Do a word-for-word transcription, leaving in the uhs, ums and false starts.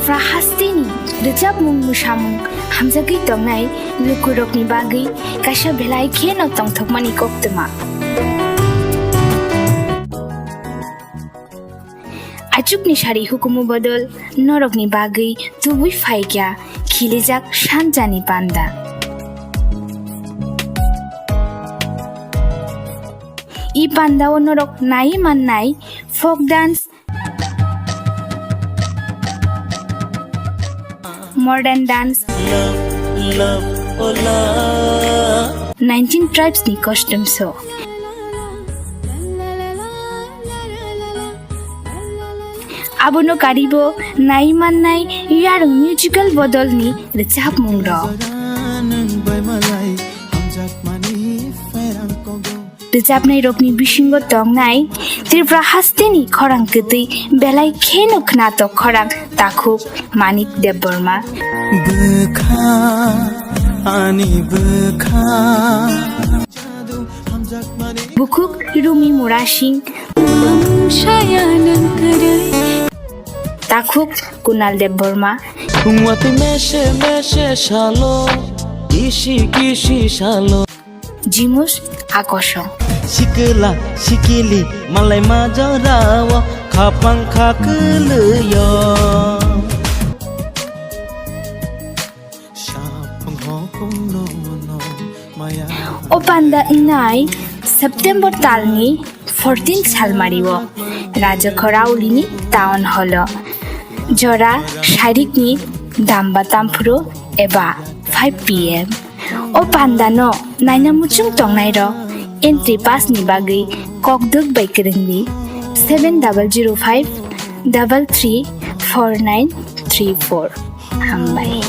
Tripura hasteni rwchapmung mwsamung hamjagwi tongnai lukurokni bagwi kaisa belai kheno tongthokmani koktwma. Achukni sari hukumu bodol norokni bagwi tubui phaikya khilijak sanjani panda. I pandao norok nai mannai folk dance, modern dance, nineteen tribes ni costume show. Abono karibo nai mannai yarung musical bodol ni rwchapmung rok. Rwchapnai rokni bisingo tongnai Tripura hasteni khorang kwtwi belai kheno khnatok khorang takhuk Manik Debbarma. Bwkha, ani bwkha. Bukhuk Rumi Murasing. Takhuk Kunal Debbarma. Thungwati mese mese salo, kisi kisi salo. Jimus Akosong. Sikila sikili malai majorao khapang khaklwyo. O panda wngnai September talni fourteen salmario Raja Khoraulini town hallo jora sarikni damba tamphuru eba five P M. O pandano naina muchung tongnairok entry pass ni bagwi kokdwk bai kwrwngdi seven double zero five double three four nine three four. Hambai.